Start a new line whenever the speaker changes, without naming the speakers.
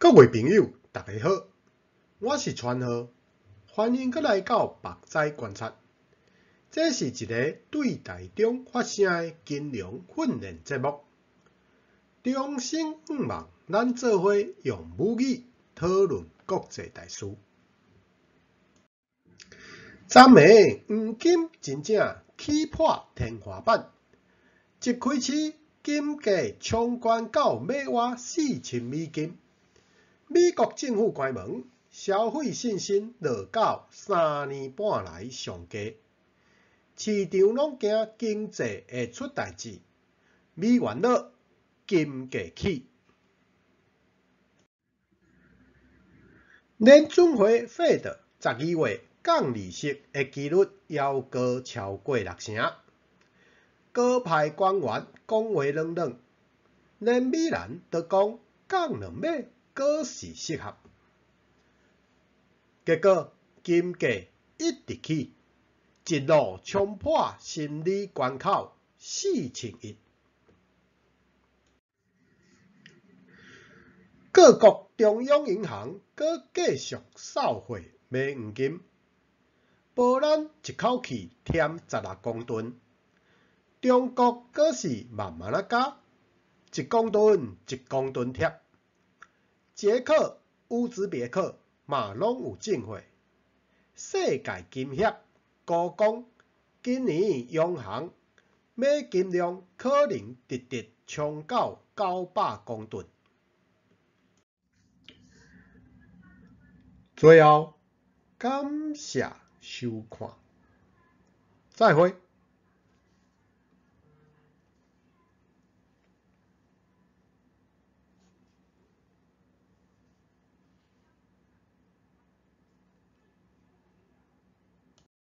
各位朋友，大家好，我是川浩，歡迎閣來到目屎觀察。這是一个對台中發聲的金融訓練節目。衷心向望咱做伙用母語討論國際大事。昨暝黃金真正起破天花板，一開市金價衝懸到每瓦4000美金。美國政府關門，消費信心落到3年半來上低，市場攏驚經濟會出代誌，美元落，金價起。聯準會 Fed 12月降利息的機率猶閣超過六成，鷹派官員講話軟軟，連美蘭都講降兩碼閣是適合。結果金價一直起，一路衝破心理關口4100。各國中央銀行閣繼續掃貨買黃金，波蘭一口氣添16公噸，中國閣是慢慢仔加，一公噸一公噸貼。捷克、烏茲別克嘛攏有進貨。世界金協估講，今年央行買金量可能直直衝到900公噸。最後，感謝收看，再會。